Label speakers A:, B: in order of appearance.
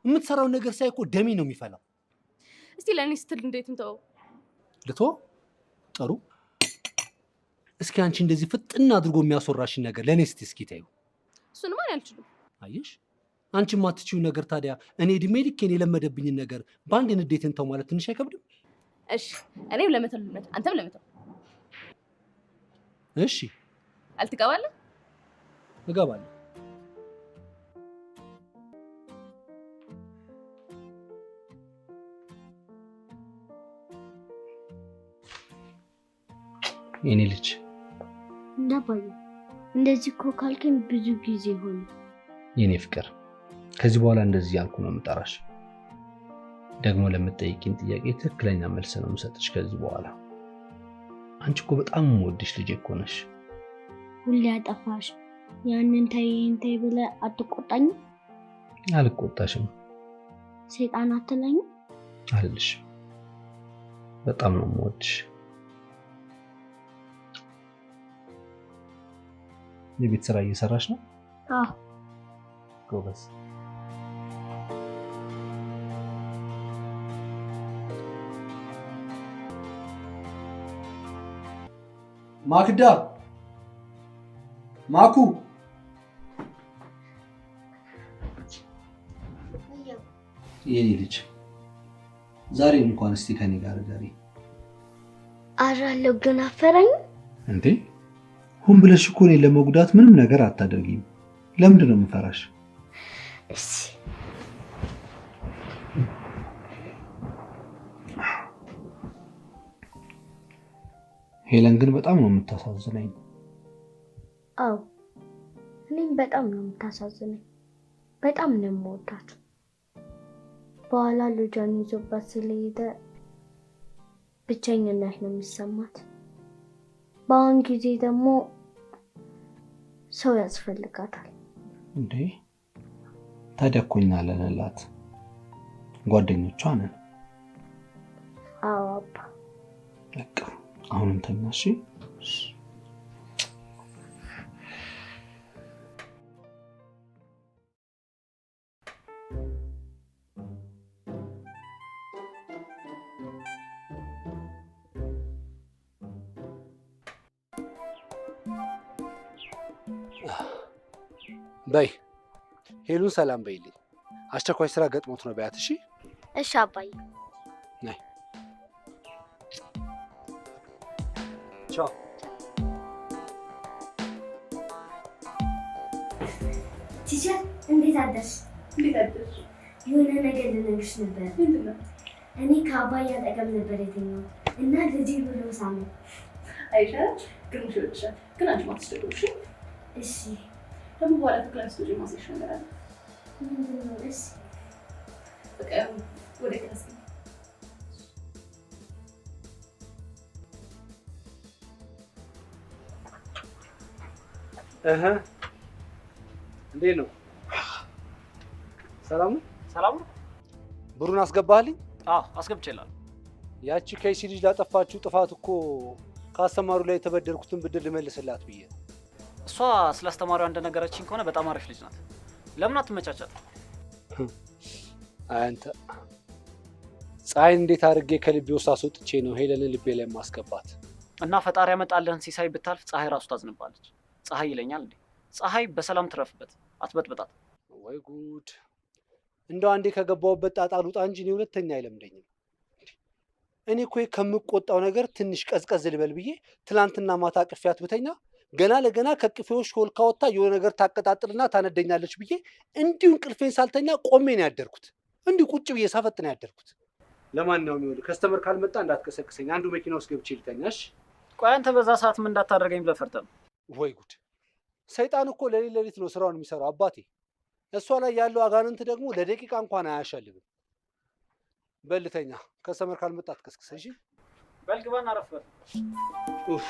A: የምትሰራውን ነገር ሳይ እኮ ደሜ ነው የሚፈላው።
B: እስቲ ለእኔ ስትል እንዴት እንተወው?
A: ልቶ ጥሩ። እስኪ አንቺ እንደዚህ ፍጥና አድርጎ የሚያስወራሽን ነገር ለእኔ እስቲ እስኪ ተይው።
B: እሱንማ እኔ አልችልም።
A: አየሽ፣ አንቺ የማትችይው ነገር ታዲያ እኔ እድሜ ልኬን የለመደብኝን ነገር በአንድ ንዴት እንተው ማለት ትንሽ አይከብድም?
B: እሺ እኔም ለመተው ልመት፣ አንተም ለመተው።
A: እሺ።
B: አልትገባለህ?
A: እገባለሁ። የኔ ልጅ።
C: እንዳባዬ እንደዚህ እኮ ካልከኝ ብዙ ጊዜ ሆነ።
A: የኔ ፍቅር፣ ከዚህ በኋላ እንደዚህ ያልኩ ነው የምጠራሽ። ደግሞ ለምትጠይቂኝ ጥያቄ ትክክለኛ መልስ ነው የምሰጥሽ ከዚህ በኋላ። አንቺ እኮ በጣም የምወድሽ ልጄ እኮ ነሽ።
C: ሁሌ አጠፋሽ፣ ያንን ተይ ይሄን ተይ ብለህ አትቆጣኝም?
A: አልቆጣሽም።
C: ሰይጣን አትለኝም?
A: አልልሽም። በጣም ነው የምወድሽ። የቤት ስራ እየሰራሽ ነው?
C: አዎ።
A: ጎበዝ። ማክዳ፣ ማኩ፣ የኔ ልጅ ዛሬ እንኳን እስቲ ከኔ ጋር እደሪ።
C: አራለሁ ግን አፈራኝ።
A: እንዴ ሆን ብለሽ እኮ እኔን ለመጉዳት ምንም ነገር አታደርጊም። ለምንድን ነው የምፈራሽ?
C: እሺ።
A: ሄለን ግን በጣም ነው የምታሳዝነኝ።
C: አዎ እኔም በጣም ነው የምታሳዝነኝ። በጣም ነው የምወዳት። በኋላ ልጇን ይዞባት ስለሄደ ብቸኝነት ነው የሚሰማት። በአሁን ጊዜ ደግሞ ሰው ያስፈልጋታል።
A: እንዴ ታዲያ እኮ እኛ አለንላት፣ ጓደኞቿ ነን።
C: አዎ አባ።
A: በቃ አሁንም ተኛ እሺ? በይ ሄሉን ሰላም በይልኝ። አስቸኳይ ስራ ገጥሞት ነው በያት። እሺ?
C: እሺ አባዬ።
A: ነይ። ቻው።
C: Teacher እንዴት አደርሽ?
B: እንዴት አደርሽ?
C: የሆነ ነገር ልነግርሽ ነበር።
B: ምንድን ነው?
C: እኔ ከአባዬ አጠገብ ነበር የተኛሁት እና ልጄ ብሎ ሳመኝ።
B: አይሻልም? ግርምሽ ይወድሻል። ግን አንቺ ማትስደግም እሺ?
C: እሺ።
B: ደግሞ በኋላ ከ class ስትወጪ የማሳይሽ ነገር አለ።
C: ምንድን ነው? እሺ።
B: በቃ ወደ class ግቢ።
A: እህ እንዴት ነው? ሰላም ነው?
D: ሰላም ነው።
A: ብሩን አስገባህልኝ?
D: አዎ አስገብቼልሃለሁ።
A: ያቺ ከይሲ ልጅ ላጠፋችው ጥፋት እኮ ከአስተማሪው ላይ የተበደርኩትን ብድር ልመልስላት ብዬ ነው።
D: እሷ ስለ አስተማሪዋ እንደነገረችኝ ከሆነ በጣም አሪፍ ልጅ ናት። ለምን አትመቻቻት?
A: አይ አንተ ፀሐይን እንዴት አድርጌ ከልቤ ውስጥ አስወጥቼ ነው ሄለንን ልቤ ላይ ማስገባት?
D: እና ፈጣሪ ያመጣልህን ሲሳይ ብታልፍ ፀሐይ ራሱ ታዝንባለች። ፀሐይ ይለኛል እንዴ? ፀሐይ በሰላም ትረፍበት፣ አትበጥብጣት።
A: ወይ ጉድ! እንደው አንዴ ከገባሁበት ጣጣ ልውጣ እንጂ እኔ ሁለተኛ አይለምደኝም። እኔ እኮ ከምቆጣው ነገር ትንሽ ቀዝቀዝ ልበል ብዬ ትናንትና ማታ አቅፌያት ብተኛ ገና ለገና ከቅፌዎች ሾልካ ወጥታ የሆነ ነገር ታቀጣጥልና ታነደኛለች ብዬ እንዲሁ እንቅልፌን ሳልተኛ ቆሜ ነው ያደርኩት። እንዲሁ ቁጭ ብዬ ሳፈጥ ነው ያደርኩት። ለማንኛውም ይኸውልህ customer ካልመጣ እንዳትቀሰቅሰኝ፣ አንዱ መኪና ውስጥ ገብቼ ልተኛ። እሺ?
D: ቆይ አንተ በዛ ሰዓት ምን እንዳታደርገኝ ብለህ ፈርተህ ነው?
A: ወይ ጉድ! ሰይጣን እኮ ሌሊት ሌሊት ነው ስራውን የሚሰራው አባቴ። እሷ ላይ ያለው አጋንንት ደግሞ ለደቂቃ እንኳን አያሸልብም። በልተኛ፣ customer ካልመጣ አትቀስቅሰኝ። እሺ?
D: በል ግባና አረፍ በል።
A: ኡፍ።